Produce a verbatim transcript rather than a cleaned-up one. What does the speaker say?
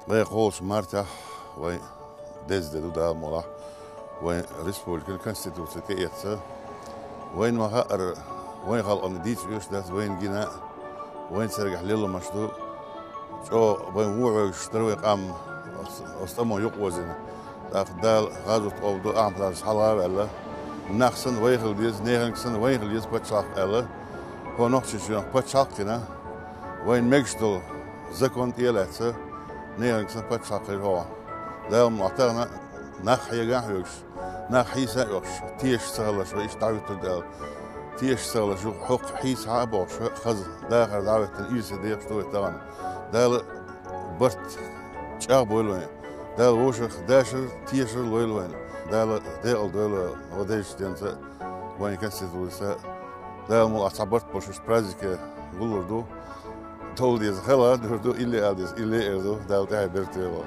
Вай кхоалгӀачу мартехь вай деза де ду, Дала мукъ лахь, вайн республикан Конституци тӀеэцна. Вайна ма-хаъара, вайн халкъана дийца оьшуш дац вайна гина, вайн цергахь леламаш ду. ЧӀогӀа вайн вон Ӏоьгуш дара вайн къам оцу, оцу тӀамо юкъаозийна. ТӀаккха Дала гӀазот къобалдо, Ахьмад-Хьажас хьала а ваьлла, нах санна вай хила деза, неханга санна вай хила еза пачхьалкх аьлла, хӀокху Нохчийчоьнах пачхьалкх а кхина, вайна мегаш долу закон тӀе а лаьцна, неханга санна пачхьалкх хир хӀокху. Дала мукъ лахь, тахана нах хьегахь а хьоьгуш, нах хьийса а оьхуш, тешаш ца хиларш вай иштта дӀахӀуьттур ду аьлла. Тешаш ца хиларш, хӀокху хьийса хьа а бохуш, хаза дахар дӀахӀоьттина ирсе дехаш ду вай тахана. Дала барт чӀагӀбойла вайн. Дала вовшах дашар, тешар лойла вайна. Дала декъал дойла вайн дезачу денца а, вайн Конституцица а. Дала мукъ лахь, цхьа барт болуш оцу празднике гуллур ду. Довла деза хала дуьр ду, илли ала деза, илли эр ду, Дала тӀаьхье беркате йойла.